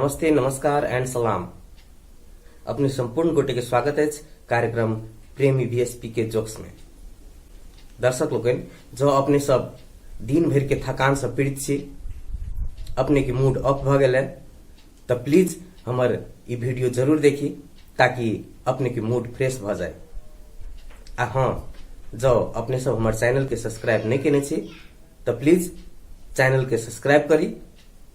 नमस्ते, नमस्कार एंड सलाम। अपने संपूर्ण गोटे के स्वागत अछि कार्यक्रम प्रेमी बीएसपी के जोक्स में। दर्शक लोकनि, जँ अपने सब दिन भरि के थकान से पीड़ित छी, अपने के मूड ऑफ भऽ गेल है, तऽ प्लीज हमर ई वीडियो जरूर देखी ताकि अपने के मूड फ्रेश भऽ जाए। आ हाँ, जँ अपने सब हमर चैनल के सब्सक्राइब नहीं केने छी तऽ प्लीज चैनल के सब्सक्राइब करी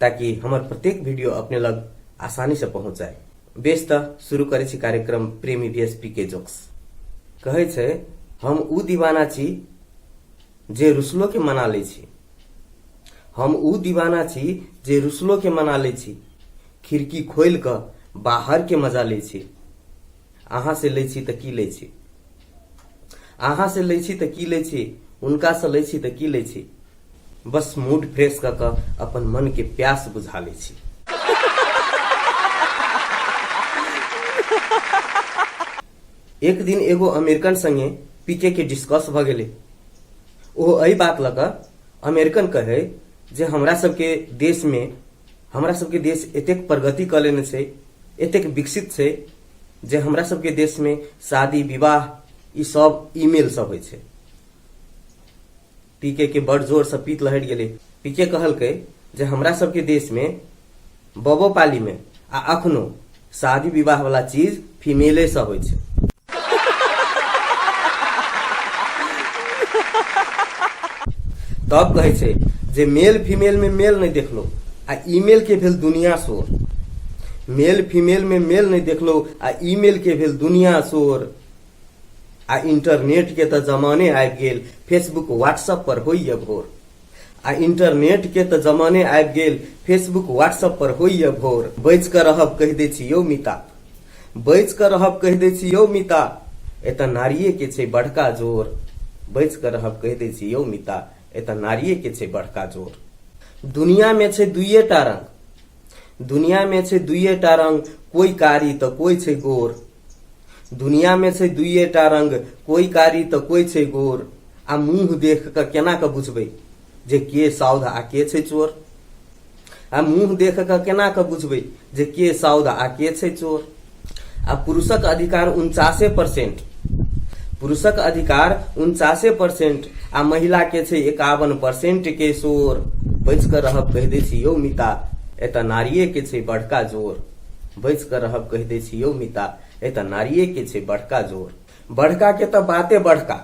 ताकि हमर प्रत्येक वीडियो अपने लग आसानी से पहुंच जाए। बेस तऽ शुरू करै छी कार्यक्रम प्रेमी बीएसपी के जोक्स। कहै छै हम ऊ दीवाना छी जे रुसलो के मना लै छी। हम ऊ दीवाना छी जे रुसलो के मना लै छी। खिड़की खोलि कऽ बाहर के मजा लै छी। अहाँ से लै छी तऽ की लै छी। अहाँ से लै छी तऽ की लै छी। हुनका से लै छी तऽ की लै छी। बस मूड फ्रेश कऽ कऽ अपन मन के प्यास बुझा लै छी। एक दिन एगो अमेरिकन संगे पीके के डिस्कस भऽ गेलै। ओ एहि बात लऽ कऽ अमेरिकन कहै जे हमरा सबके देश में हमरा सबके देश एतेक प्रगति कऽ लेने छै, एतेक विकसित छै जे हमरा सबके देश में शादी विवाह ई सब ईमेल सब होइ छै। पीके के बड़ जोर से पीत लहरि गेलै। पीके कहलकै जे हमरा सबके देश में बबो पाली में आ अखनो शादी विवाह वाला चीज फीमेले से होइ छै। तब कहै छै जे मेल फीमेल में मेल नहीं देखलो आ ईमेल के भेल दुनिया शोर। मेल फीमेल में मेल नहीं देखलो आ ईमेल के भेल दुनिया शोर। आ इंटरनेट के तऽ जमाने आबि गेल, फेसबुक व्हाट्सएप पर होइए भोर। आ इंटरनेट के तऽ जमाने आबि गेल, फेसबुक व्हाट्सएप पर होइए भोर। बचि कऽ रहब कहि दै छी यौ मिता, बचि कऽ रहब कहि दै छी यौ मिता, एतऽ नारिये के छै बड़का जोर। बचि कऽ रहब कहि दै छी यौ मिता, एतऽ नारिये के छै बड़का जोर। दुनिया में छै दुइये टा रंग, दुनिया में छै दुइये टा रंग, कोई कारी तऽ कोई छै गोर। दुनिया में छै दुइये टा रंग, कोई कारी तऽ कोई छै गोर। आ मुंह देख कऽ केना कऽ बुझबै जे के साउध आ के छै चोर। आ मुंह देख कऽ केना कऽ बुझबै जे के साउध आ के छै चोर। आ पुरुषक अधिकार 49%, पुरुषक अधिकार 49% आ महिला के छै 51% के शोर। बचि कऽ रहब कहि दै छी यौ मिता, एतऽ नारिये के छै बड़का जोर। बचि कऽ रहब कहि दै छी यौ मिता, एतऽ नारिये के छै बड़का जोर। बड़का के तऽ बाते बड़का,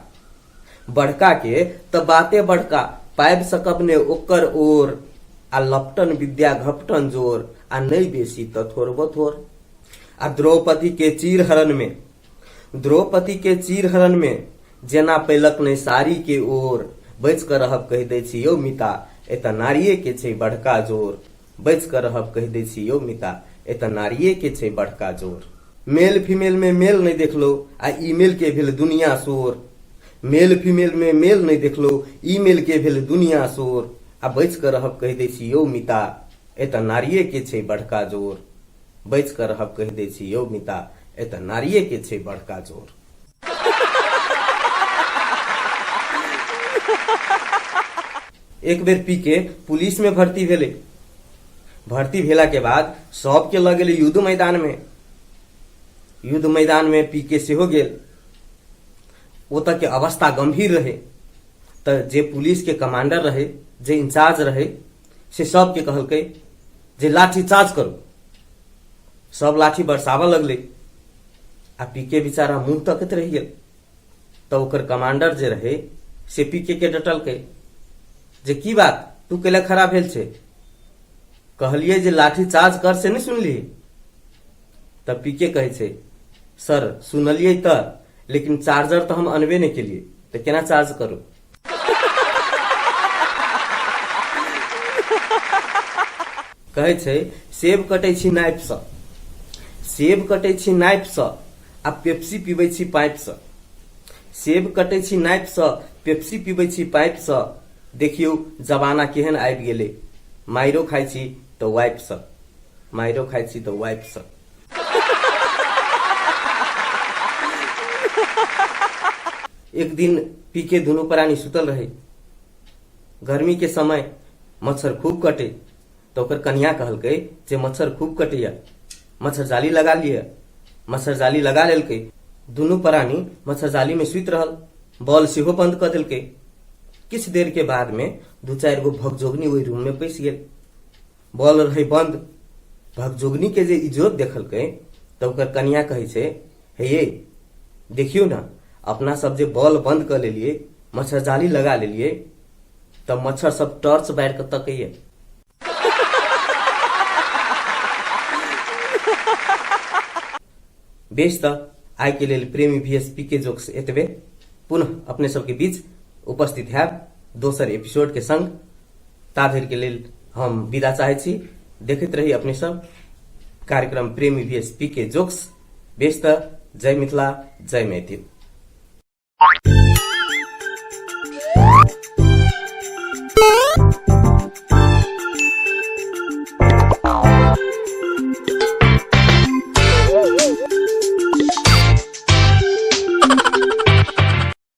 बड़का के तऽ बाते बड़का, पाबि सकब ने ओकर ओर। आ लपटन विद्या घपटन जोर, आ नहि बेसी तऽ थोड़बो थोड़। आ द्रौपदी के चीरहरण में, द्रौपदी के चीरहरण में जेना पैलक नहि साड़ी के ओर। बचि कऽ रहब कहि दै छी यौ मिता, एतऽ नारिये के छै बड़का जोर। बचि कऽ रहब कहि दै छी यौ मिता, एतऽ नारिये के छै बड़का जोर। मेल फीमेल में मेल नहि देखलो आ ईमेल के भेल दुनिया शोर। मेल फीमेल में मेल नहि देखलो, ईमेल के भेल दुनिया शोर। आ बचि कऽ रहब कहि दै छी यौ मिता, एतऽ नारिये के छै बड़का जोर। बचि कऽ रहब कहि दै छी यौ मिता, एतऽ नारिये के छै बड़का जोर। एक बेर पी के पुलिस में भर्ती भेलै। भर्ती भेला के बाद सबके लऽ गेलै युद्ध मैदान में। युद्ध मैदान में पी के सेहो गेल। ओतऽ के अवस्था गंभीर रहे तऽ जे पुलिस के कमांडर रहे, जे इंचार्ज रहे, से सबके कहलकै जे लाठी चार्ज करू। सब लाठी बरसाबऽ लगलै आ पी के बेचारा मुंह तकैत रहि गेल। तऽ ओकर कमांडर जे रहे से पी के के डटलकै जे की बात, तू कैला खड़ा भेल छै, कहलियै जे लाठी चार्ज कर से नहि सुनलियै। तऽ पी के कहै छै सर सुनलियै तऽ, लेकिन चार्जर तऽ हम अनबे नहि केलियै, तऽ केना चार्ज करू। कहै छै सेब कटै छी नाइफसँ, सेब कटै छी नाइफसँ आ पेप्सी पीबै छी पाइपसँ। सेब कटै छी नाइफसँ, पेप्सी पीबै छी पाइपसँ, देखियौ जमाना केहन आबि गेलै, माइरो खाइ छी तऽ वाइफसँ, माइरो खाइ छी तऽ वाइफसँ। एक दिन पी के दुनू प्राणी सुतल रहे। गर्मी के समय मच्छर खूब कटे। तऽ ओकर कनिया कहलकै जे मच्छर खूब कटैया, मच्छरजाली लगा लिअ। मच्छरजाली लगा लेलकै। दुनू प्राणी मच्छरजालीमे सुति रहल, बॉल सेहो बंद कऽ देलकै। किछु देरके बादमे दू चारि गो भगजोगनी ओहि रूममे पैसि गेल। बॉल रहै बंद। भगजोगनीके जे इजोत देखलकै तऽ ओकर कनिया कहै छै, हे ये देखियौ ने, अपना सब जे बॉल बंद कऽ लेलियै, मच्छरजाली लगा लेलियै, तऽ मच्छर सब टॉर्च बारि कऽ तकैया। बेस, तऽ आइ के लेल प्रेमी भी एस पी के जोक्स एतबे। पुनः अपने सबके बीच उपस्थित हैब दोसर एपिसोड के संग। ता धरि के लेल हम विदा चाहै छी। देखैत रही अपने सब कार्यक्रम प्रेमी भी एस पी के जोक्स। बेस, तऽ जय मिथिला, जय मैथिल।